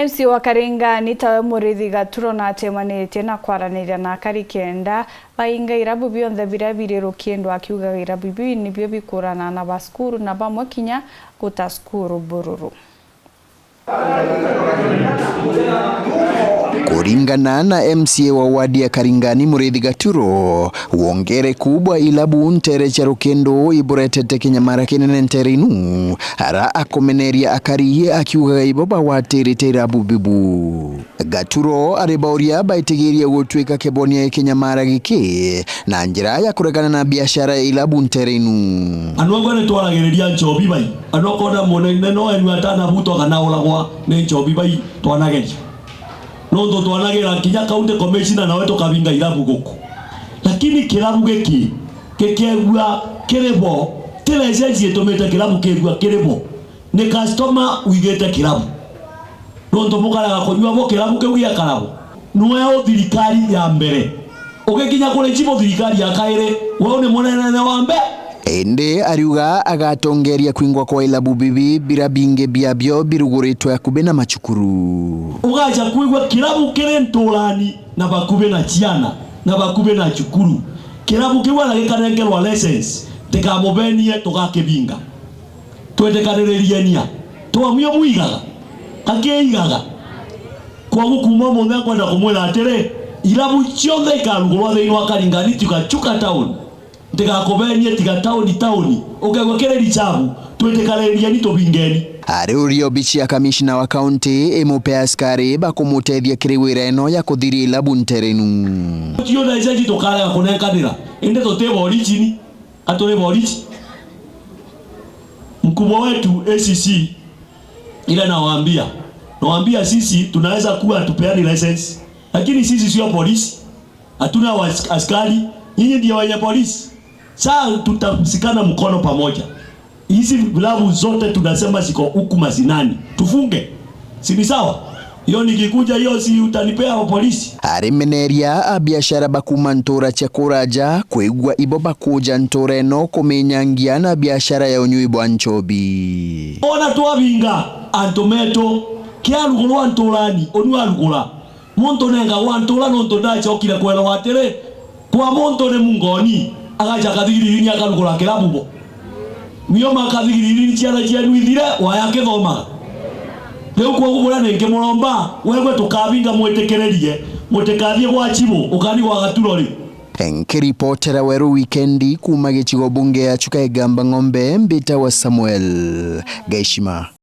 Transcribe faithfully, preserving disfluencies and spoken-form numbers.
M C A wa Karingani tawe Murithi Gaturo natemanitie na kwaraniria na akari kenda bainga irabu bionthe biria biri rukindo, akiugaga irabu biu nibio bikurana na ba cukuru na bamwe kinya guta cukuru bururu. Kuringana na M C A wa wadi ya Karingani, Murithi Gaturo, wongereku bwa ilabu ntere cia rukendo iburetete kinyamara kinene ntere inu, ara akumeneria akari akiugaga ibo bagwatirite irabu bibu. Gaturo aribauria baitigirie gutwika kibonia kinyamara giki na njira ya kuregana na biashara ya ilabu ntere inu. Andu amwe ni twaragiriria nchobi bai. Andu akona munene no enu atanabutwa kana uragwa ni nchobi bai twanageria. Nontu twanagira kinya county commissioner nawe tukabinga irabu guku. Lakini kirabu giki gikegua kiri bo, ti license itumite kirabu kigua kiri bo. Ni customer wigite kirabu. Nontu bukarega kunyua bo kirabu kiu giakaragwa. Nwe u thirikari ya mbere. Ugikinya kuri chibu thirikari ya kairi, we u ni munene wa mbere. Indi ariuga agatongeria kwingwa kwa ilabu bibi bira bingi biabio biruguritwe akubi na macukuru. Ugacha kwigua kirabu kiri nturani na bakubi na ciana na bakubi na cukuru. Kirabu kiu ara gikanengerwa license, tikamubenie tugakibinga. Twetikaniririenia. Twamwio mwigaga. Akiigaga. Kwogu kuuma umunthi nkwenda kumwira atiri, irabu cionthe ikarugurwa thiini wa Karingani tiga Chuka town. Ntigakubenie tiga tauni tauni. Ukegwa kiri richabu, twitikaniririeni tubingeni. Ari uria obici ya kamishina wa kaunti imupe askari bakumutethia kiri wira ino ya kuthiria ilabu nterenu. Tiona icenji tukarega kunenkanira, indi tuti boricini. Aturi borisi. Mkubwa wetu A C C, ile nawaambia, nawaambia sisi tunaweza kuwa hatupeani license, lakini sisi sio polisi, hatuna was-, askari, nyinyi ndio wenye polisi. Saa tutashikana mkono pamoja. Hizi vilabu zote tunasema ziko huku mashinani, tufunge. Si ni sawa? Hiyo nikikuja, hiyo si utanipea wa polisi? Arimeneria a biashara bakuma ntura cia kuraja kwigua ibo bakuja ntura ino kuminyangia na biashara ya unyui bwa nchobi. Ona twabinga antu metu, kiarugurwa nturani, unu arugura. Muntu nengagwa ntura nontu ndachokire kwerewa atiri, kwa muntu ni mungoni, agacha akathigiririnya akarugura kirabu bo. Mioma akathigiririnya ciana cienu ithire, waya akithomaga. Riu kwogu buria ningimuromba, wegwe tukabinga mwitikiririe, mutikathie gwa chibu, ukani gwa gaturo riu. Nkiripotera Weru Wikendi kuuma gicigo bunge ya Chuka Igamba Ng'ombe, mbitawa Samuel Gaishima.